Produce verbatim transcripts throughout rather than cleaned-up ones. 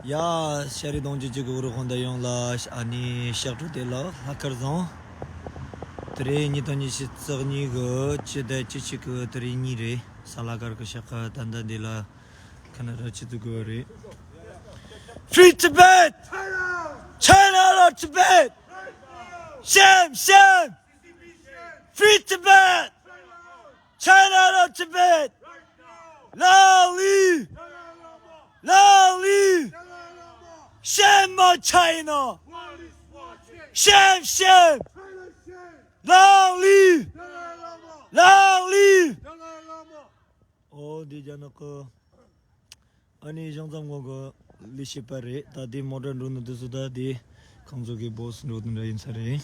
ཡ། ཤ་རི་གདོང་རྒྱུད་ཀྱི་གུ་རུ་དཔང་འདོད་ཡོངས་ལ་ཨ་ནི་ཕྱག་གྲུ་དེ་ལ་ལྷག་དཀར་བཟང་། དེ་རིང་ཉིས་སྟོང་ཉི་ཤུ་རྩ་གཉིས་གི་སྤྱི་ཟླ་བཅུ་གཅིག་གི་དེ་རིང་གཉིས་རེད། ས་ལ་དཀར་གི་ཤག་ག་ད་ལྟ་འདི་ལ་ཁ་ན་ར་ཆི་ཏུ་གོ་རེད། Free Tibet! China out of Tibet! Shame, shame! Free Tibet! China out of Tibet! Long live! Long live! Shame on China! Shame, shame! Long live! Long live! ཨོ་འདི་རྒྱ་ནག་གི་ཨ་ནི་ཞང་ཚང་ངོ་གི་ལས་བྱེད་པ་རེད། ད་དེ་མོ་ཊ་འགྲོ་ནི་དུས་སུ་ད་དེ་ཁང་ཚོ་གི་བོ་སི་འགྲོ་དུས་འདྲ་ཡིན་ས་རེད།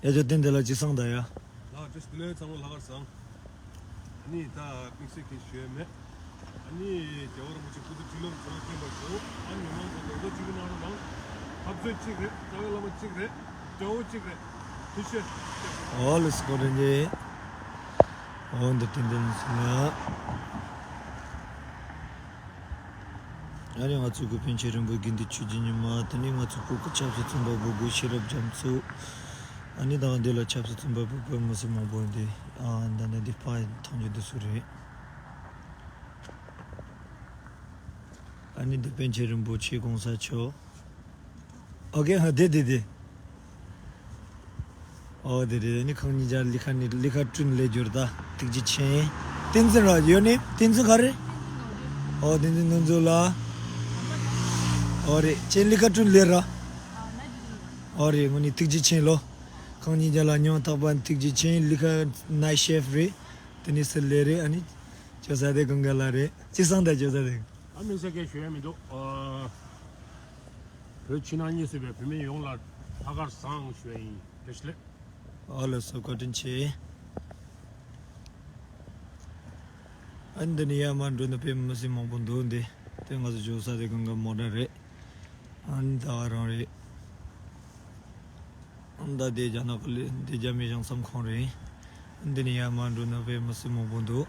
ཡ་ཅོ་བསྟན་དེ་ལ་ཅི་སང་ད་ཡ། ལགས་བཀྲ་ཤིས་བདེ་ལེགས། ཚང་མ་ལྷག་དཀར་བཟང་། ཨ་ནི་ད་དམིགས་བསལ་གྱི་ཞུ་ཡས་མེད། ཨ་ནི་རྒྱལ་བ་རིན་པོ་ཆེ་སྐུ་ཚེ་ཁྲི་ལོར་འཚོ་བ་བརྟན་པར་ཤོག་ཨ་ནི་མི་མང་ཚོ་དགོངས་དག་ཅིག་གི་གནང་རོགས་གནང་། འཐབ་རྩོད་གཅིག་རེད། རྩ་བའི་བླ་མ་གཅིག་རེད། དགྲ་བོ་གཅིག་རེད། ཐུགས་རྗེ་ཆེ། ཨོ་ལགས་སོ་བཀའ་དྲིན་ཆེ། ཨོ་འདི་བསྟན་དོན་ཚུལ་ལ། ཨ་ནི་ང་ཚོ་གི་པཎ་ཆེན་རིན་པོ་དགེ་འདུན་ཆོས་ཀྱི་ཉི་མ། དེ་ནས་ང་ཚོ་སྐུ་གི་ཆབ་སྲིད་བཙོན་པ་བུ་དགུ་ཤེས་རབ་རྒྱ་མཚོ། ཨ་ནི་ད་འདི་ལ་ཆབ་སྲིད་བཙོན་པ་བུ་དགུ་མི་སེར་མང་པོ་འདི་ཨ་ད་ནི་འདི་ཕ་མཐོང་རྒྱུ་འདི་སུ་རེད། ཨ་ནི་འདི་པཎ་ཆེན་རིན་པོ་ཆེ་གོང་ས་མཆོག་ཨོ་ཀེ་ཧ་དེ་དེ་དེ། ཨོ་དེ་རེད། ནི་ཁང་གཉིས་ཀྱང་ལི་ཁ་ནི་ལི་ཁ་བསྐྲུན་ལས་སྦྱོར་ད་ཐུགས་རྗེ་ཆེ། བསྟན་འཛིན་ར་ཡོད་ནི་བསྟན་འཛིན་ག་རེ། ཨོ་བསྟན་འཛིན་ནོར་འཛོམས་ལགས། ཨོ་རེད་ཁྱེད་ལི་ཁ་བསྐྲུན་ལས་ར། ཨོ་རེད་ངོ་ནི་ཐུགས་རྗེ་ཆེ་ལོ། ཁང་གཉིས་ཀྱང་ལ་སྙིང་ཐག་པ་ཐུགས་རྗེ་ཆེ། ལི་ཁ་ནའི་ཤེཕ་རེད། དེ་ནི་སི་ལས་རེད། ཨ་ནི་ཇོ་ས་དེ་གང་ག་ལ་རེད། ཅི་སང་ད་ཇོ་ས་དེ། ཨ་མིན་ས་སྐད་ཞུ་ཡ་མི་འདུག་ཨ། བོད་ཕྱི་ནང་གཉིས་སུ་བའི་བུད་མེད་ཡོངས་ལ་ལྷག་དཀར་བཟང་ཞུ་ཡ་ཡིན། བཀྲ་ཤིས་བདེ་ལེགས། ཨོ་ལགས་སོ་བཀའ་དྲིན་ཆེ། ཨ་འདི་ནི་ཡར་མར་འགྲོ་ནི་དཔེ་མི་སྲིད་མང་པོ་འདུག་འདི་དེ་ང་ཚོ་ཇོ་ས་དེ་གང་ག་མོ་ཊ་རེད། ཨ་ནི་ད་ག་རང་རེད། ཨ་ནི་ད་དེ་རྒྱ་ནག་གི་ལི་འདི་རྒྱ་མི་ཞང་མཚམས་ཁང་རེད། འདི་ནི་ཡར་མར་འགྲོ་ན་དཔེ་མི་སྲིད་མང་པོ་འདུག་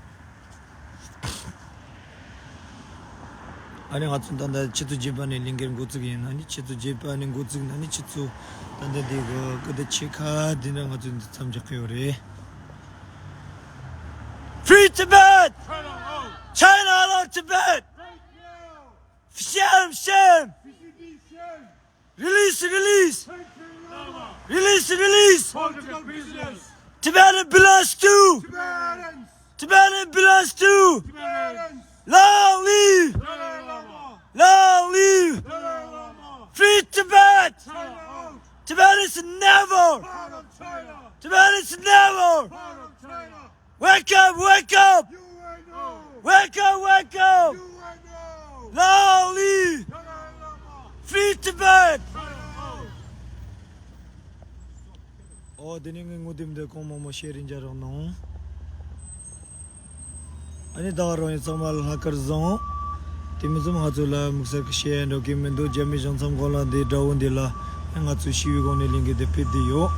ཨ་ནི་ང་ཚོ་ད་ལྟ་ཆུ་ཚོད་བརྒྱད་པ་ནས་ལས་འགུལ་འགོ་བཙུགས་ཡིན། ཨ་ནི་ཆུ་ཚོད་བརྒྱད་པ་ནས་འགོ་བཙུགས་ན་ནི་ཆུ་ཚོད་ད་ལྟ་འདི་གི་སྐུ་ཟླ་ཕྱེད་ཀ་འདི་འདྲ་ང་ཚོ་འདི་མཚམས་འཇོག་གི་ཡོད་རེད། Free Tibet! China out of Tibet! Shame, shame! Release, release! Release, release! Political prisoners! Tibetan belongs to! Tibetans! Tibetan belongs to! Tibetans! Long live! Dalai Lama! Long live! Dalai Lama! Free Tibet! China out! Tibet is never! Part of China! Tibet is never! Part of China! Wake up, wake up! U N O! Wake up, wake up! U N O! Long live! Dalai Lama! Free Tibet! China out! ཨོ་དེ་ནས་ངའི་ངོ་དེབ་འདི་གོང་མང་མང་ཤེར་རིན་རྒྱག་རོགས་གནང་། ཨ་ནི་ད་ག་རང་ཡིན་ཚང་མ་ལ་ལྷག་དཀར་བཟང་། དེ་མི་ཚོ་ང་ཚོ་ལ་དམིགས་བསལ་གྱི་བཤད་ཡ་འགྲོ་གི་མི་འདུག་རྒྱ་མི་གཞུང་ཚབ་ཁང་ལ་འདི་དགྲ་བོ་འདི་ལ་ང་ཚོས་ཞི་བའི་སྒོ་ནས་ལས་འགུལ་འདི་སྤེལ་བསྡད་ཡོད།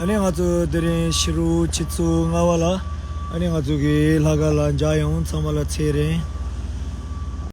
ཨ་ནི་ང་ཚོ་དེ་རིང་ཕྱི་རུ་ཆུ་ཚོད་ལྔ་པ་ལ་ཨ་ནི་ང་ཚོ་གི་ལྷག་དཀར་ལ་མཇལ་ཡོང་། ཚང་མ་ལ་ཚེ་རིང་།